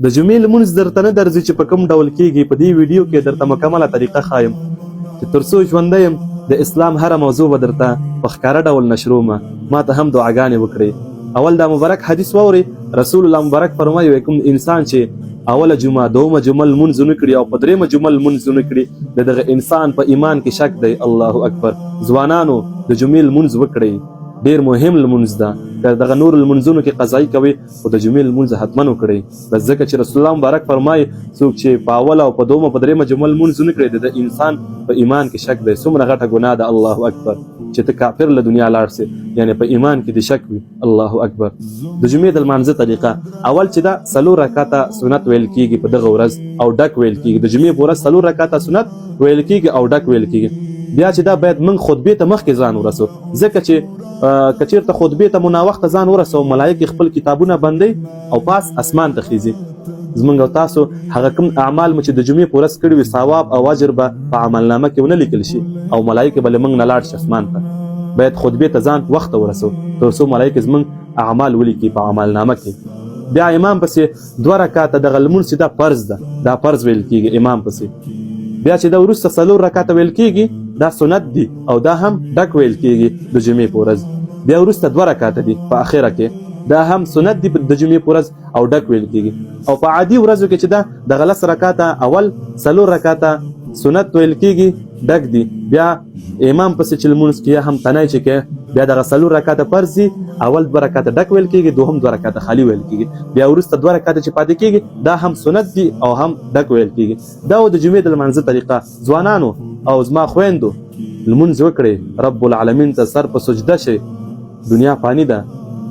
د جمعې لمونځ درته نه درځي چې په کوم ډول کیږي، په دې ویډیو کې درته مکمله طریقه ښایم چې تر څو ژوندی یم د اسلام هره موضوع به درته په ښکاره ډول نشروم. ما ته هم دعاګانې وکړئ. اول دا مبارک حدیث واورئ. رسول الله مبارک فرمایي، وایي کوم انسان چې اوله جمعه، دومه جمعه لمونځ ونه کړي او په درېیمه جمعه لمونځ ونه کړي، د دغه انسان په ایمان کې شک دی. الله اکبر. ځوانانو، د جمعې لمونځ وکړئ، ډیر مهم لمونځ ده. که دغه نور لمونځونو کې قضایي کوئ، خو د جمعې لمونځ حتما وکړئ. بس ځکه چې رسول الله مبارک فرمایي، څوک چې په اوله او په دومه په درېیمه جمعه لمونځ ونه کړي، د ده انسان په ایمان کې شک دی. څومره غټه ګناه ده. الله اکبر. چې ته کافر له دنیا لاړ سې، یعنی په ایمان کې دې شک وي. الله اکبر. د جمعې د لمانځه طریقه، اول چې دا څلور رکعته سنت ویل کیږي په دغه ورځ او ډک ویل کیږي. د جمعې په ورځ څلور رکعته سنت ویل کیږي او ډک ویل کیږي. بیا چې دا باید موږ خطبې ته مخکې ځان ورسو، ځکه چې که چیرته خطبې ته مو ناوخته ځان ورسو، ملایکې خپل کتابونه بندوي او پاس اسمان ته خیزي. زمونږ او تاسو هغه کوم اعمال مو چې د جمعې په ورځ کړي وي، ثواب او اجر به په عملنامه کې ونه لیکل شي او ملایکې به له موږ نه لاړ شي اسمان ته. باید خطبې ته ځان وخته ورسو تر څو ملایکې زمونږ اعمال ولیکي په عملنامه کې. بیا امام پسې دوه رکعته دغه لمونځ چې دا فرض ده، دا فرض ویل کیږي امام پسې. بیا چې دا وروسته څلور رکعته ویل کیږي، دا سنت دي او دا هم ډک ویل کیږي د جمعې په ورځ. بیا وروسته دوه رکعته دي په اخره کې، دا هم سنت دي د جمعې په ورځ او ډک ویل کیږي. او په عادي ورځو کې چې دا دغه لس رکعته، اول څلور رکعته سنت ویل کیږي، ډک دي. بیا امام پسې چې لمونځ کې یا هم تنه چې کې، بیا دغه څلور رکعته فرض دي. اول دوه رکعته ډک ویل کیږي، دوهم دوه رکعته خالی ویل کیږي. بیا وروسته دوه رکعته چې پاتې کیږي، دا هم سنت دي او هم ډک ویل کیږي. دا د جمعې د لمانځه طریقه. ځوانانو او زما خویندو، لمونځ وکړئ، رب العالمین ته سر په سجده شئ. دنیا فاني ده.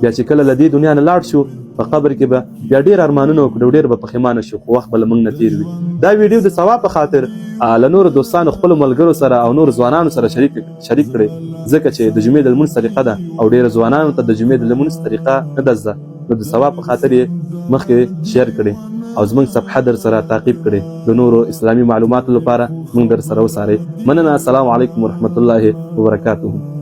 بیا چې کله له دې دنیا نه لاړ شو، په قبر کې به بیا ډیر ارمانونه وکړو، ډیر به پښیمانه شو، خو وخت به له موږ نه تیر وي. دا ویډیو د ثواب په خاطر له نورو دوستانو، خپلو ملګرو سره او نورو ځوانانو سره شریک شریک کړئ، ځکه چې د جمعې د لمونځ طریقه ده او ډېرو ځوانانو ته د جمعې د لمونځ طریقه نه ده زده، نو د ثواب په خاطر یې مخکې شیر کړئ او زموږ صفحه در سره تعقیب کړئ. د نورو اسلامي معلوماتو لپاره موږ در سره وڅارئ. مننه. السلام علیکم ورحمت الله وبرکاته.